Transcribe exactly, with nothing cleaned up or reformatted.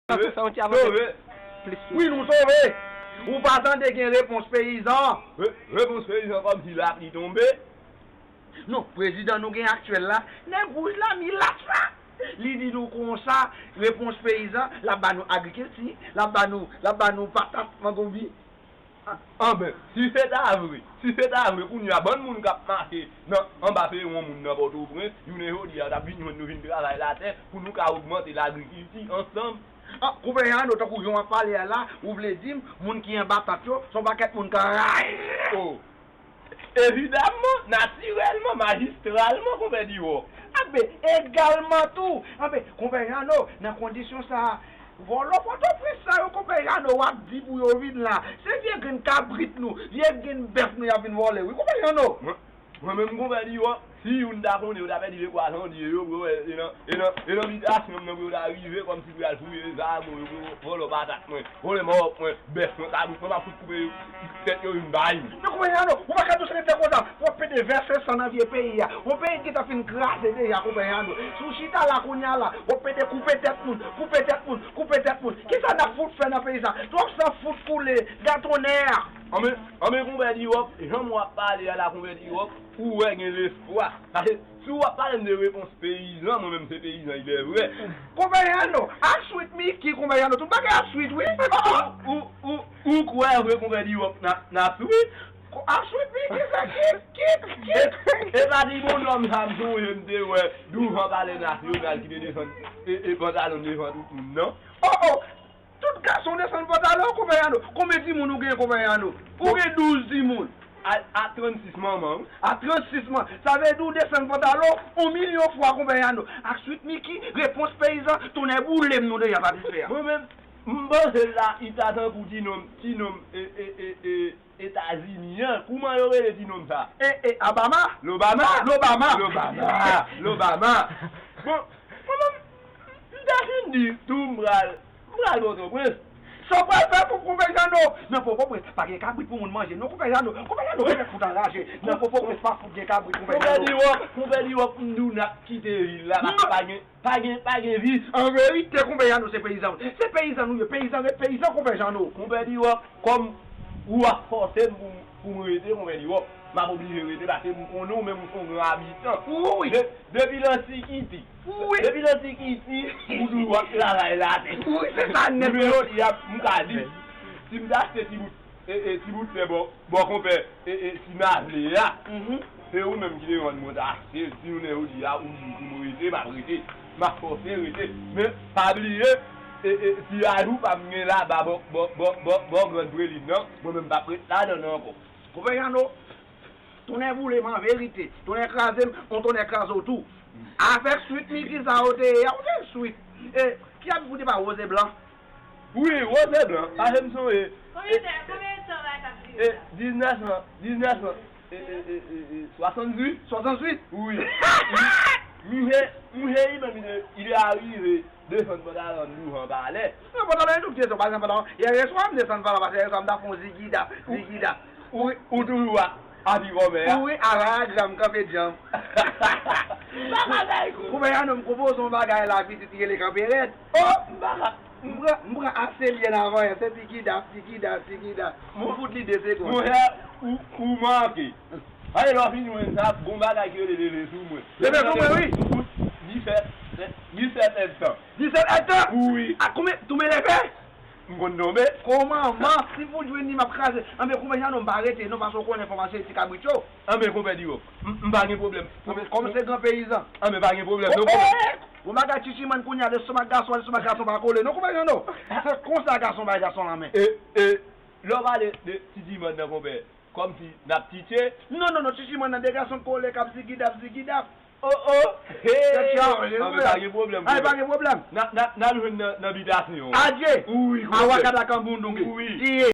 Sove. Sove. Wi, nou sove. Ou pa tande gen repons peyizan? Re- repons peyizan kòmsi lapli tonbe. Non, prezidan nou gen aktyèl la, nèg wouj la, milat la. Li di nou konsa, repons peyizan, l ap ba nou agrikilti, l ap ba nou, l ap ba nou patat, mangonbi. Anben, si se ta vre, si se ta vre, kounye a, bann moun k ap mache nan anba pewon moun nan Pòtoprens, jounen jodi a, yo t ap vin jwenn nou vin travay latè pou nou ka ogmante lagrikilti ansanm. Ah, Konpè Jano, tankou jan w ap pale a la, ou vle di m, moun ki anba tant yo, se yon pakèt moun k anraje. Oh. Evidamman, natirèlman, majistralman, Konpè Diwòk. Anben, egalman tou. Anben, Konpè Jano, nan kondisyon sa a, vòlò Pòtoprens sa yo, Konpè Jano, w ap di pou yo vin la. Se vye grenn kabrit nou, vye grenn bèf nou y ap vin vòlè, wi, Konpè Jano. Mwen, mwen menm, Konpè Diwòk, si youn ta konnen, yo ta pèdi lekwa Jan Dye yo, bro, e nan, e nan, e nan bitasyon m nan, bro, yo ta rive kòmsi pou y al fouye zago yo, bro, vòlò patat mwen. Vòlè mawòk mwen, bèf mwen, kabrit mwen, m ap fout koupe tèt yo youn pa youn. Non, Konpè Jano, ou pa ka dous rete konsa. W ap pede vèse san nan vye peyi a. Yon peyi ki gentan fin kraze deja, Konpè Jano. Si w chita la kounye a la, w ap pede koupe tèt moun, koupe tèt moun, koupe tèt moun. Kisa n ap fout fè nan peyi sa? Twòp san fout koule, gatonnè. Anben, anben, Konpè Diwòk, jan w ap pale a la, Konpè Diwòk, ou wè gen lespwa. Paske si w ap pale m de repons peyizan, mwen menm se peyizan ilèvrè. Konpè Jano, ak Sweet Mickey, Konpè Jano, tout bagay ap sweet, wi. Ou, ou, ou, ou kwè vre, Konpè Diwòk, n ap, n ap sweet? Ko- Ap sweet Mickey, sa kit, kit, kit. E, e pa ti bonnòm sa m sonje m te wè douvan Palè Nasyonal ki te desann e, e pantalon devan tout moun, non? Oh, oh. Tout gason desann pantalon, Konpè Jano. Konbyen timoun ou gen, Konpè Jano? Ou gen douz timoun. A, a trannsis manman, wi. A trannsis man. Sa vle di w desann pantalon yon milyon fwa, Konpè Jano. Ak Sweet Mickey, repons peyizan, tonnè boule m, nou deja satisfè a. Mwen menm, m panse la, li ta tankou ti nonm, ti nonm, e, e, e, e, Etazini an. Kouman yo rele ti nonm sa? E, e, Abama? Lobama? Lobama. Lobama. Lobama. Bon, mwen menm, m ta fin di tou m pral, m pral Pòtoprens. Sa w pral fè pou Konpè Jano? Nan Pòtoprens, pa gen kabrit pou moun manje. Non, Konpè Jano, Konpè Jano, Konpè fout anraje. Nan Pòtoprens, pa fout gen kabrit, Konpè Jano. Konpè Diwòk, Konpè Diwòk, m di w n ap kite vil la, pa, pa gen, pa gen, pa gen vis. An verite, Konpè Jano, se peyizan. Se peyizan nou ye, peyizan ret peyizan, Konpè Jano. Konpè Diwòk, kòm ou ap fòse m pou, pou m rete, Konpè Diwòk, m ap oblije rete, paske m konnen w menm ou se yon gran abitan. Wi. De, depi l antikiti. Wi. Depi l antikiti, ou toujou ap travay latè. Wi, se sa nèt. Jounen jodi a, m ka di, si m te achte ti bout, e, e, ti bout tè bò, bò Konpè, e, e, Sinavle a, se ou menm ki te vann mwen, m t achte l. Si jounen jodi a, ou di pou m rete, m ap rete. M ap fòse rete. Men, pa bliye, e, e, si ajou pa m gen laba bò, bò, bò, bò, bò Grann Prelin nan, mwen menm m p ap ret ladan l ankò. Konpè Jano, tonnè boule m an verite. Tonnè kraze m, on tonnè kraze w tou. Avèk Sweet Mickey sa ou te ye a, ou te sweet. E, ki abit ou te pa woze blan? Wi, woze blan. Paske m sonje. Konbyen tan, konbyen tan bagay sa ap dire la? Diznèf san, diznèf san, e, e, e, e, e, swasannduit. Swasannduit? Wi. Misye, misye li menm, li te, li te arive desann pantalon l douvan palè. Non, pantalon li tou pye, se pa desann pantalon. Yè, yè swa m desann pantalon, paske yè swa m t ap fè yon zigida, zigida. Ou, ou toujou a, a pi kòmè a? Wi, a la gra m kanpe djanm. Sa bagay kou. Konpè Jano, m konpoze yon bagay la, pitit, li rele kanpe rèd. Oh, m pa ka. M pran, m pran Aselyen avan yè, se tikida, tikida, tikida. M fout li de segonn. Monchè, ou, ou manke. Aye, lè w fin jwenn sa, gon bagay ki rele leve sou mwen. Leve sou mwen, wi. M fout disèt, disèt èdtan. Disèt èdtan? Wi. A, konbyen, tou men leve? M konn tonbe. Kòman, man, si m fout jwenn li, m ap kraze. Anben, Konpè Jano, m pa rete, non, paske w konnen fòmasyon ti kabrit yo. Anben, Konpè Diwòk, m, m pa gen pwoblèm. Kòm, kòm se gran peyizan. Anben, pa gen pwoblèm, non, Konpè. Bon bagay, Chichiman, kounye a, lestomak gason, lestomak gason pa kole, non, Konpè Jano. Se konsa gason bay gason lanmen. E, e, lè w pale de Chichiman nan, Konpè, kòmsi n ap tchitche. Non, non, non, Chichiman nan de gason kole k ap zigidap, zigidap. Oh, oh, hey! Tèt chaje, wi. Anben, pa gen pwoblèm, Konpè. Ay, pa gen pwoblèm. N a, n a, n a jwenn nan, nan bitasyon an. Adye! Wi, Konpè. Awakata kanboundonge. Wi. Iye.